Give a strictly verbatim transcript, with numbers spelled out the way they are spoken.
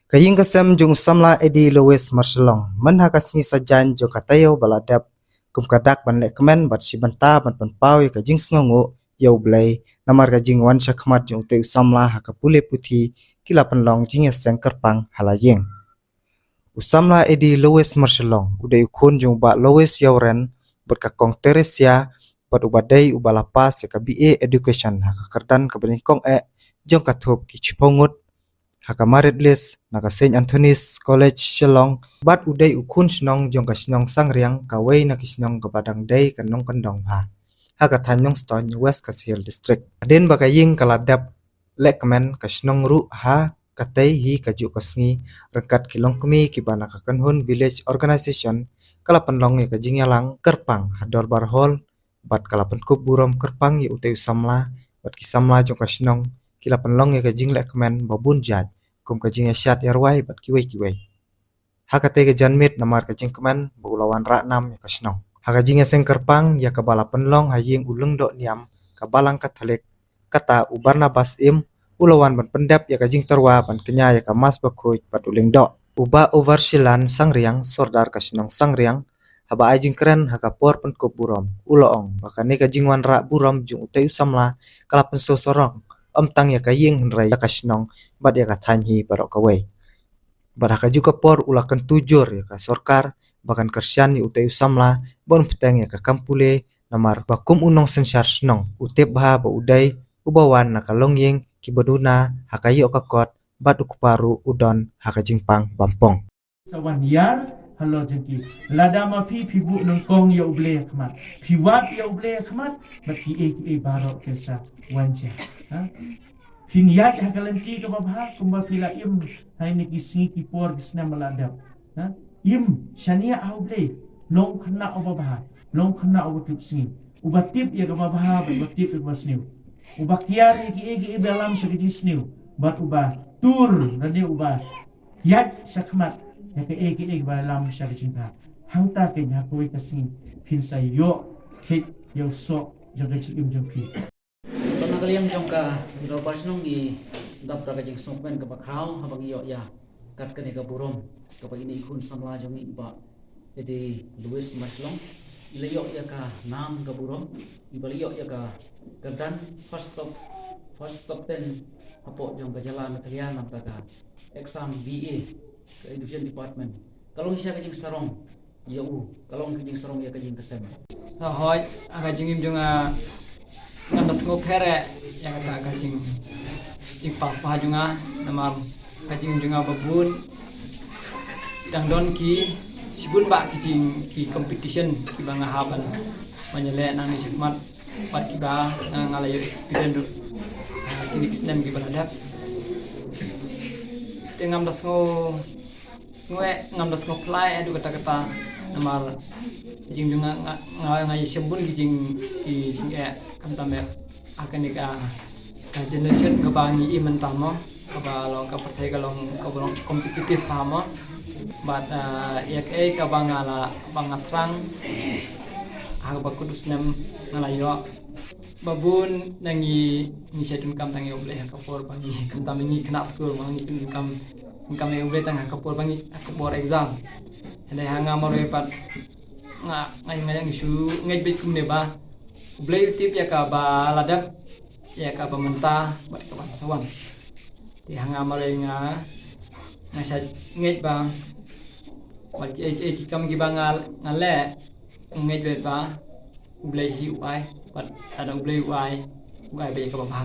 Ka ïing ka sem jong u samla Eddie Louis Marshallong, man ha ka sngi Saitjaiñ jong ka taïew ba la dep, kum ka dak ban leh kmen bad shi bynta ban pynpaw ïa ka jingsngewnguh ïa U Blei namar ka jingwan shakhmat jong utei u samla ha ka pule puthi, ki la pynlong jingïaseng kyrpang ha la ïing. U samla Eddie Louis Marshallong u dei u khun jong u Bah Louis Ïawren bad ka Kong Theresia, bad uba dei uba la pass ïa ka B A Education ha ka kyrdan kaba nyngkong eh jong ka thup ki shiphew ngut ha ka merit list na ka Saint Anthony's College Shillong, bad u dei u khun shnong jong ka shnong Sangriang, kawei na ki shnong kaba dang dei ka nongkyndong bha ha ka thaiñ Nongstoiñ, West Khasi Hills District. Hadien ba ka ïing ka la dep leh kmen, ka shnong ruh ha katei hi kajuh ka sngi, ryngkat ki longkmie kiba na ka Kynhun Village Organisation, ka la pynlong ïa ka jingïalang kyrpang ha Dorbar Hall, bad ka la pynkup burom kyrpang ïa utei u samla bad ki samla jong ka shnong. Ki la pynlong ïa ka jingleh kmen ba bun jait, kum ka jingïashad ïarwai bad kiwei kiwei. Ha katei ka janmiet, namar ka jingkmen ba u la wanrah nam ïa ka shnong, ha ka jingïaseng kyrpang ïa kaba la pynlong ha ïing u Lyngdoh Niam, ka Balang Katholik, kata u Barnabas Im u la wan ban pyndep ïa ka jingtyrwa ban kñia ïa ka Mass Bakhuid bad u Lyngdoh. U Bah Overshilan Sangriang, Sordar ka shnong Sangriang, haba ai jingkren ha ka por pynkup burom, u la ong ba kane ka jingwanrah burom jong utei u samla ka la pynsngewsarong ym tang ïa ka ïing hynrei ïa ka shnong bad ïa ka thaiñ hi baroh kawei. Bad ha kajuh ka por u la kyntu jur ïa ka sorkar ba kan kyrshan ïa utei u samla ban bteng ïa ka kam pule, namar ba kum u nongsynshar shnong, u tip bha ba u dei uba wan na ka longïing kiba duna ha ka ïoh ka kot, bad u kpa ruh u don ha ka jingpang bampong. Sa wan ïar halor jong ki. Lada ma phi, phi buh nyngkong ïa U Blei ha khmat, phi wad ïa U Blei ha khmat, bad kiei kiei baroh ki sa wan sha. Ha? Phin ïaid ha ka lynti kaba bha kumba phi la im ha kine ki sngi ki por ki snem ba la dep. Ha? Im shaniah ha U Blei, long khynnah uba bha, long khynnah uba tip sngi, uba tip ïa kaba bha bad uba tip ïa kaba sniew, uba kiar ïa kiei kiei ba lam sha ka jingsniew, bad uba tur lane uba ïaid shakhmat ïa kaei kaei ba lam sha ka jingbha. Hangta keiñ ha kawei ka sngi phin sa ïoh kheit ïa u soh jong ka jingim jong phi. Bad na ka liang jong ka dorbar shnong ngi dap da ka jingsngewkmen kaba khraw haba ngi ïoh ïa kat kane ka burom kaba ine i khun samla jong ngi, i Bah Eddie Louis Marshallong, i la ïoh ïa ka nam ka burom, iba la ïoh ïa ka kyrdan first top, first top ten hapoh jong ka jylla Meghalaya namar ka exam B A ka Education Department. Ka long shisha ka jingsarong ïa u, ka long ka jingsarong ïa ka jingkyrmen. Ka hoi, ha ka jingim jong nga, ngam da sngewpher ïa kata ka jing, jingpass bha jong nga, namar ka jingim jong nga ba bun dang don ki, shibun bah ki jing, ki competition kiba nga hap ban, ban ïaleh nangne shakhmat, bad kiba nga, nga la ïoh experience ruh ha kine ki snem kiba la dep. Te ngam da sngew, sngew eh, ngam da sngew pynlait haduh katta katta, namar jing jong nga, nga, nga, nga ïashem bun ki jing, ki jingeh, khamtam eh ha kane ka, ka generation kaba ngi im mynta mo, kaba long ka pyrthei ka long, kaba long competitive bha mo. Bad, ah, ïa kaei kaba nga la, kaba nga thrang ha kaba kut u snem nga la ïoh. Ba bun na ngi, ngi shait donkam tang ïa U Blei ha ka por ba ngi, khamtam ngi khynnah skul mo, ngi donkam, donkam ïa U Blei tang ha ka por ba ngi, ha ka por exam. Hynrei ha nga marwei pat nga, nga, nga, nga shu ngeit beit kumne ba U Blei u tip ïa kaba la dep, ïa kaba mynta bad kaba sa wan. Te ha nga marwei nga, nga shait ngeit ba wat kiei kiei ki kam kiba nga, nga leh, nga ngeit beit ba U Blei hi u ai, bad lada U Blei u ai, u ai beit ïa kaba bha.